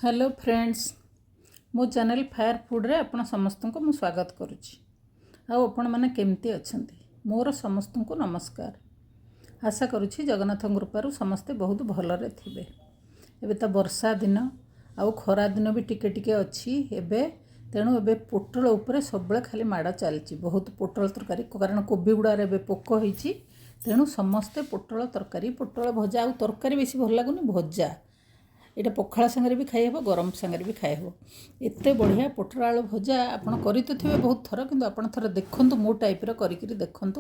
Hello friends, ମୋ channel fire ଫୁଡ଼୍ରେ ଆପଣ ସମସ୍ତଙ୍କୁ ମୁଁ ସ୍ୱାଗତ କରୁଛି। ଆଉ ଆପଣମାନେ କେମିତି ଅଛନ୍ତି? ମୋର ସମସ୍ତଙ୍କୁ ନମସ୍କାର। ଆଶା କରୁଛି ଜଗନ୍ନାଥଙ୍କ କୃପାରୁ ସମସ୍ତେ ବହୁତ ଭଲରେ ଥିବେ। ଏବେ ତ ବର୍ଷା ଦିନ ଆଉ ଖରା ଦିନ ବି ଟିକେ ଟିକେ ଅଛି ଏବେ। ତେଣୁ ଏବେ ପୋଟଳ ଉପରେ ସବୁବେଳେ ଖାଲି ମାଡ଼ ଚାଲିଛି, ବହୁତ ପୋଟଳ ତରକାରୀ। କାରଣ କୋବି ଗୁଡ଼ାରେ ଏବେ ପୋକ ହେଇଛି। ତେଣୁ ସମସ୍ତେ ପୋଟଳ ତରକାରୀ, ପୋଟଳ ଭଜା। ଆଉ ତରକାରୀ ବେଶୀ ଭଲ ଲାଗୁନି, ଭଜା। ଏଇଟା ପଖାଳ ସାଙ୍ଗରେ ବି ଖାଇହେବ, ଗରମ ସାଙ୍ଗରେ ବି ଖାଇହେବ। ଏତେ ବଢ଼ିଆ ପୋଟଳ ଆଳୁ ଭଜା ଆପଣ କରି ତ ଥିବେ ବହୁତ ଥର, କିନ୍ତୁ ଆପଣ ଥରେ ଦେଖନ୍ତୁ, ମୋ ଟାଇପ୍ର କରିକିରି ଦେଖନ୍ତୁ।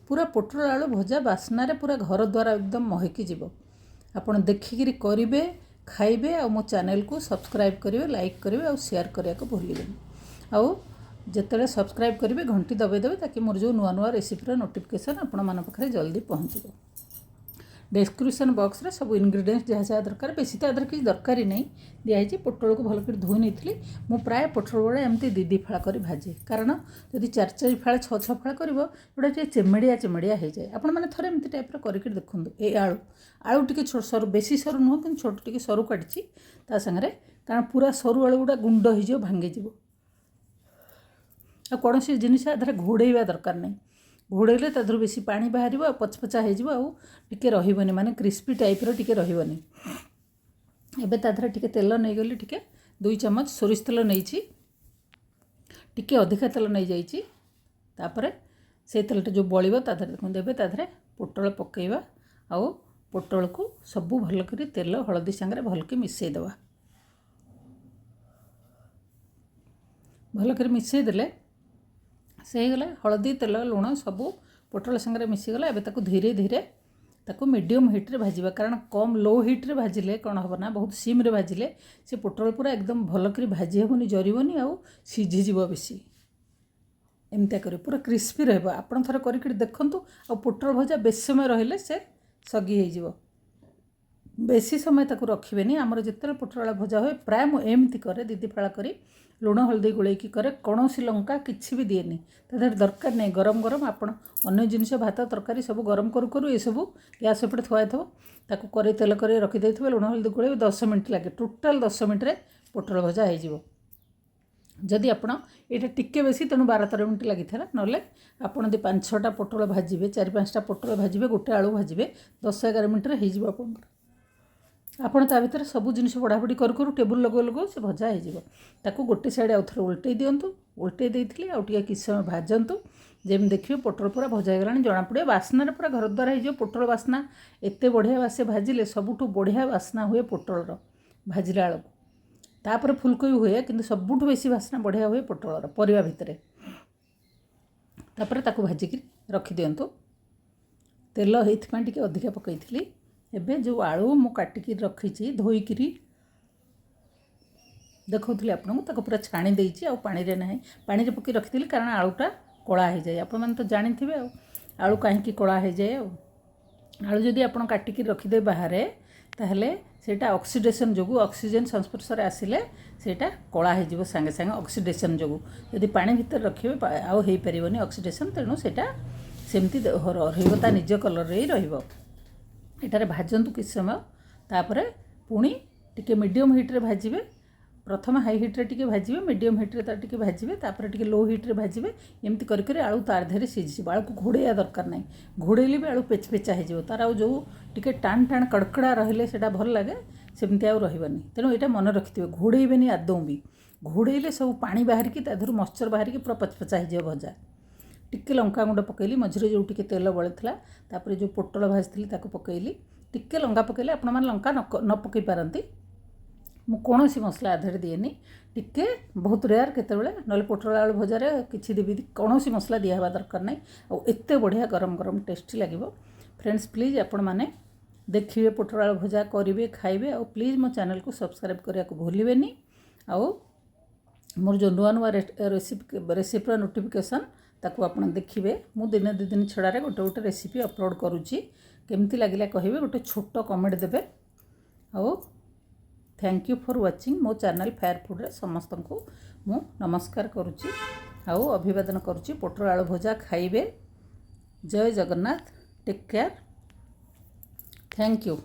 ପୁରା ପୋଟଳ ଆଳୁ ଭଜା ବାସ୍ନାରେ ପୁରା ଘର ଦ୍ୱାର ଏକଦମ ମହକି ଯିବ। ଆପଣ ଦେଖିକିରି କରିବେ, ଖାଇବେ। ଆଉ ମୋ ଚ୍ୟାନେଲକୁ ସବସ୍କ୍ରାଇବ୍ କରିବେ, ଲାଇକ୍ କରିବେ ଆଉ ସେୟାର କରିବାକୁ ଭୁଲିବେନି। ଆଉ ଯେତେବେଳେ ସବସ୍କ୍ରାଇବ୍ କରିବେ, ଘଣ୍ଟି ଦବାଇ ଦେବେ, ତାକି ମୋର ଯେଉଁ ନୂଆ ନୂଆ ରେସିପିର ନୋଟିଫିକେସନ୍ ଆପଣମାନଙ୍କ ପାଖରେ ଜଲ୍ଦି ପହଞ୍ଚିବ। ଡେସ୍କ୍ରିପସନ୍ ବକ୍ସରେ ସବୁ ଇନଗ୍ରିଡ଼ିଏଣ୍ଟସ୍ ଯାହା ଯାହା ଦରକାର, ବେଶୀ ତ ଆଦେହରେ କିଛି ଦରକାର ନାହିଁ, ଦିଆହେଇଛି। ପୋଟଳକୁ ଭଲ କରି ଧୋଇ ନେଇଥିଲି। ମୁଁ ପ୍ରାୟ ପୋଟଳ ଗୁଡ଼ା ଏମିତି ଦୁଇ ଦୁଇ ଫାଳ କରି ଭାଜେ, କାରଣ ଯଦି ଚାରି ଚାରି ଫାଳ, ଛଅ ଛଅ ଫାଳ କରିବ, ଏଗୁଡ଼ା ଟିକେ ଚେମେଡ଼ିଆ ଚେମେଡ଼ିଆ ହେଇଯାଏ। ଆପଣମାନେ ଥରେ ଏମିତି ଟାଇପ୍ର କରିକି ଦେଖନ୍ତୁ। ଏଇ ଆଳୁ, ଆଳୁ ଟିକେ ଛୋଟ ସରୁ, ବେଶୀ ସରୁ ନୁହଁ କିନ୍ତୁ ଛୋଟ ଟିକେ ସରୁ କାଟିଛି ତା ସାଙ୍ଗରେ, କାରଣ ପୁରା ସରୁ ଆଳୁ ଗୁଡ଼ା ଗୁଣ୍ଡ ହେଇଯିବ, ଭାଙ୍ଗିଯିବ। ଆଉ କୌଣସି ଜିନିଷ ଆ ଦେହରେ ଘୋଡ଼େଇବା ଦରକାର ନାହିଁ। ଘୋଡ଼େଇଲେ ତା ଦେହରୁ ବେଶୀ ପାଣି ବାହାରିବ ଆଉ ପଚପଚା ହେଇଯିବ, ଆଉ ଟିକେ ରହିବନି, ମାନେ କ୍ରିସ୍ପି ଟାଇପ୍ର ଟିକେ ରହିବନି। ଏବେ ତା ଦେହରେ ଟିକେ ତେଲ ନେଇଗଲି, ଟିକେ 2 ଚାମଚ ସୋରିଷ ତେଲ ନେଇଛି, ଟିକେ ଅଧିକା ତେଲ ନେଇଯାଇଛି। ତାପରେ ସେଇ ତେଲଟା ଯେଉଁ ବଳିବ ତା ଦେହରେ ଦେଖନ୍ତୁ, ଏବେ ତା ଦେହରେ ପୋଟଳ ପକାଇବା ଆଉ ପୋଟଳକୁ ସବୁ ଭଲ କରି ତେଲ ହଳଦୀ ସାଙ୍ଗରେ ଭଲକି ମିଶାଇ ଦେବା। ଭଲ କରି ମିଶାଇ ଦେଲେ ସେ ହେଇଗଲା। ହଳଦୀ, ତେଲ, ଲୁଣ ସବୁ ପୋଟଳ ସାଙ୍ଗରେ ମିଶିଗଲା। ଏବେ ତାକୁ ଧୀରେ ଧୀରେ ତାକୁ ମିଡ଼ିୟମ୍ ହିଟ୍ରେ ଭାଜିବା, କାରଣ କମ୍ ଲୋ ହିଟ୍ରେ ଭାଜିଲେ କ'ଣ ହେବ ନା, ବହୁତ ସିମ୍ରେ ଭାଜିଲେ ସେ ପୋଟଳ ପୁରା ଏକଦମ ଭଲ କରି ଭାଜି ହେବନି, ଜରିବନି ଆଉ ସିଝିଯିବ ବେଶୀ। ଏମିତିଆ କରିବେ, ପୁରା କ୍ରିସ୍ପି ରହିବ। ଆପଣ ଥରେ କରିକିରି ଦେଖନ୍ତୁ। ଆଉ ପୋଟଳ ଭଜା ବେଶୀ ସମୟ ରହିଲେ ସେ ସଗି ହେଇଯିବ। ବେଶୀ ସମୟ ତାକୁ ରଖିବେନି। ଆମର ଯେତେବେଳେ ପୋଟଳ ଭଜା ହୁଏ, ପ୍ରାୟ ମୁଁ ଏମିତି କରେ, ଦୁଇ ଦୁଇ ଫାଳ କରି ଲୁଣ ହଳଦୀ ଗୋଳେଇକି କରେ। କୌଣସି ଲଙ୍କା କିଛି ବି ଦିଏନି ତା ଦେହରେ, ଦରକାର ନାହିଁ। ଗରମ ଗରମ ଆପଣ ଅନ୍ୟ ଜିନିଷ ଭାତ ତରକାରୀ ସବୁ ଗରମ କରୁ କରୁ ଏସବୁ ଗ୍ୟାସ୍ ଉପରେ ଥୁଆ ହେଇଥିବ, ତାକୁ କରି ତେଲ କରି ରଖିଦେଇଥିବେ, ଲୁଣ ହଳଦୀ ଗୋଳେଇବେ, 10 ମିନିଟ୍ ଲାଗେ। ଟୋଟାଲ୍ 10 ମିନିଟ୍ରେ ପୋଟଳ ଭଜା ହେଇଯିବ। ଯଦି ଆପଣ ଏଇଟା ଟିକେ ବେଶୀ, ତେଣୁ 12-13 ମିନିଟ୍ ଲାଗିଥିଲା। ନହେଲେ ଆପଣ ଯଦି ପାଞ୍ଚ ଛଅଟା ପୋଟଳ ଭାଜିବେ, ଚାରି ପାଞ୍ଚଟା ପୋଟଳ ଭାଜିବେ, ଗୋଟେ ଆଳୁ ଭାଜିବେ, 10-11 ମିନିଟ୍ରେ ହେଇଯିବ ଆପଣଙ୍କର। ଆପଣ ତା ଭିତରେ ସବୁ ଜିନିଷ ବଢ଼ାବଢ଼ି କରୁ କରୁ, ଟେବୁଲ୍ ଲଗାଉ ଲଗାଉ ସେ ଭଜା ହେଇଯିବ। ତାକୁ ଗୋଟେ ସାଇଡ଼୍ ଆଉ ଥରେ ଓଲଟେଇ ଦିଅନ୍ତୁ। ଓଲଟେଇ ଦେଇଥିଲି। ଆଉ ଟିକେ କିଛି ସମୟ ଭାଜନ୍ତୁ। ଯେମିତି ଦେଖିବେ ପୋଟଳ ପୁରା ଭଜା ହେଇଗଲାଣି, ଜଣାପଡ଼ିବ। ବାସ୍ନାରେ ପୁରା ଘର ଦ୍ୱାର ହେଇଯିବ। ପୋଟଳ ବାସ୍ନା ଏତେ ବଢ଼ିଆ ବାସେ ଭାଜିଲେ। ସବୁଠୁ ବଢ଼ିଆ ବାସ୍ନା ହୁଏ ପୋଟଳର ଭାଜିଲା ବେଳକୁ। ତାପରେ ଫୁଲକୋବି ହୁଏ, କିନ୍ତୁ ସବୁଠୁ ବେଶୀ ବାସ୍ନା ବଢ଼ିଆ ହୁଏ ପୋଟଳର ପରିବା ଭିତରେ। ତାପରେ ତାକୁ ଭାଜିକି ରଖିଦିଅନ୍ତୁ। ତେଲ ହେଇଥିପାଇଁ ଟିକେ ଅଧିକା ପକାଇଥିଲି। ଏବେ ଯେଉଁ ଆଳୁ ମୁଁ କାଟିକି ରଖିଛି, ଧୋଇକିରି ଦେଖାଉଥିଲି ଆପଣଙ୍କୁ, ତାକୁ ପୁରା ଛାଣି ଦେଇଛି ଆଉ ପାଣିରେ ନାହିଁ। ପାଣିରେ ପକାଇ ରଖିଥିଲି, କାରଣ ଆଳୁଟା କଳା ହେଇଯାଏ। ଆପଣମାନେ ତ ଜାଣିଥିବେ ଆଉ ଆଳୁ କାହିଁକି କଳା ହେଇଯାଏ। ଆଉ ଆଳୁ ଯଦି ଆପଣ କାଟିକି ରଖିଦେବେ ବାହାରେ, ତାହେଲେ ସେଇଟା ଅକ୍ସିଡେସନ୍ ଯୋଗୁଁ, ଅକ୍ସିଜେନ୍ ସଂସ୍ପର୍ଶରେ ଆସିଲେ ସେଇଟା କଳା ହେଇଯିବ ସାଙ୍ଗେ ସାଙ୍ଗେ ଅକ୍ସିଡେସନ୍ ଯୋଗୁଁ। ଯଦି ପାଣି ଭିତରେ ରଖିବେ, ଆଉ ହେଇପାରିବନି ଅକ୍ସିଡେସନ୍, ତେଣୁ ସେଇଟା ସେମିତି ରହିବ, ତା ନିଜ କଲର୍ରେ ହିଁ ରହିବ। ଏଠାରେ ଭାଜନ୍ତୁ କିଛି ସମୟ। ତାପରେ ପୁଣି ଟିକେ ମିଡ଼ିୟମ୍ ହିଟ୍ରେ ଭାଜିବେ। ପ୍ରଥମେ ହାଇ ହିଟ୍ରେ ଟିକେ ଭାଜିବେ, ମିଡ଼ିୟମ୍ ହିଟ୍ରେ ତାର ଟିକେ ଭାଜିବେ, ତାପରେ ଟିକେ ଲୋ ହିଟ୍ରେ ଭାଜିବେ। ଏମିତି କରି କରି ଆଳୁ ତାର ଦେହରେ ସିଝିଯିବ। ଆଳୁକୁ ଘୋଡ଼େଇବା ଦରକାର ନାହିଁ। ଘୋଡ଼େଇଲେ ବି ଆଳୁ ପେଚ ପେଚା ହେଇଯିବ। ତାର ଆଉ ଯେଉଁ ଟିକେ ଟାଣ ଟାଣ କଡ଼କଡ଼ା ରହିଲେ ସେଇଟା ଭଲ ଲାଗେ, ସେମିତି ଆଉ ରହିବନି। ତେଣୁ ଏଇଟା ମନେ ରଖିଥିବେ, ଘୋଡ଼େଇବେନି ଆଦୌ ବି। ଘୋଡ଼େଇଲେ ସବୁ ପାଣି ବାହାରିକି, ତା ଦେହରୁ ମଶ୍ଚର ବାହାରିକି ପୁରା ପଚପଚା ହେଇଯିବ ଭଜା। ଟିକେ ଲଙ୍କା ଗୁଣ୍ଡ ପକାଇଲି ମଝିରେ, ଯେଉଁ ଟିକେ ତେଲ ବଳିଥିଲା। ତାପରେ ଯେଉଁ ପୋଟଳ ଭାଜିଥିଲି ତାକୁ ପକାଇଲି। ଟିକେ ଲଙ୍କା ପକାଇଲେ, ଆପଣମାନେ ଲଙ୍କା ନ ପକାଇ ପାରନ୍ତି। ମୁଁ କୌଣସି ମସଲା ଆଦେହରେ ଦିଏନି, ଟିକେ ବହୁତ ରେୟାର କେତେବେଳେ। ନହେଲେ ପୋଟଳ ଆଳୁ ଭଜାରେ କିଛି ଦେବି, କୌଣସି ମସଲା ଦିଆହେବା ଦରକାର ନାହିଁ। ଆଉ ଏତେ ବଢ଼ିଆ ଗରମ ଗରମ ଟେଷ୍ଟି ଲାଗିବ। ଫ୍ରେଣ୍ଡସ୍, ପ୍ଲିଜ୍ ଆପଣମାନେ ଦେଖିବେ, ପୋଟଳ ଆଳୁ ଭଜା କରିବେ, ଖାଇବେ। ଆଉ ପ୍ଲିଜ୍ ମୋ ଚ୍ୟାନେଲକୁ ସବସ୍କ୍ରାଇବ୍ କରିବାକୁ ଭୁଲିବେନି। ଆଉ ମୋର ଯେଉଁ ନୂଆ ନୂଆ ରେସିପିର ନୋଟିଫିକେସନ୍, ତାକୁ ଆପଣ ଦେଖିବେ। ମୁଁ ଦିନେ ଦୁଇ ଦିନ ଛଡ଼ାରେ ଗୋଟେ ଗୋଟେ ରେସିପି ଅପଲୋଡ଼ କରୁଛି। କେମିତି ଲାଗିଲା କହିବେ, ଗୋଟେ ଛୋଟ କମେଣ୍ଟ ଦେବେ। ଆଉ thank you for watching. ମୋ ଚ୍ୟାନେଲ୍ ଫାୟାର୍ ଫୁଡ଼୍ରେ ସମସ୍ତଙ୍କୁ ମୁଁ ନମସ୍କାର କରୁଛି ଆଉ ଅଭିବାଦନ କରୁଛି। ପୋଟଳ ଆଳୁ ଭଜା ଖାଇବେ। ଜୟ Jagannath. Take care, thank you.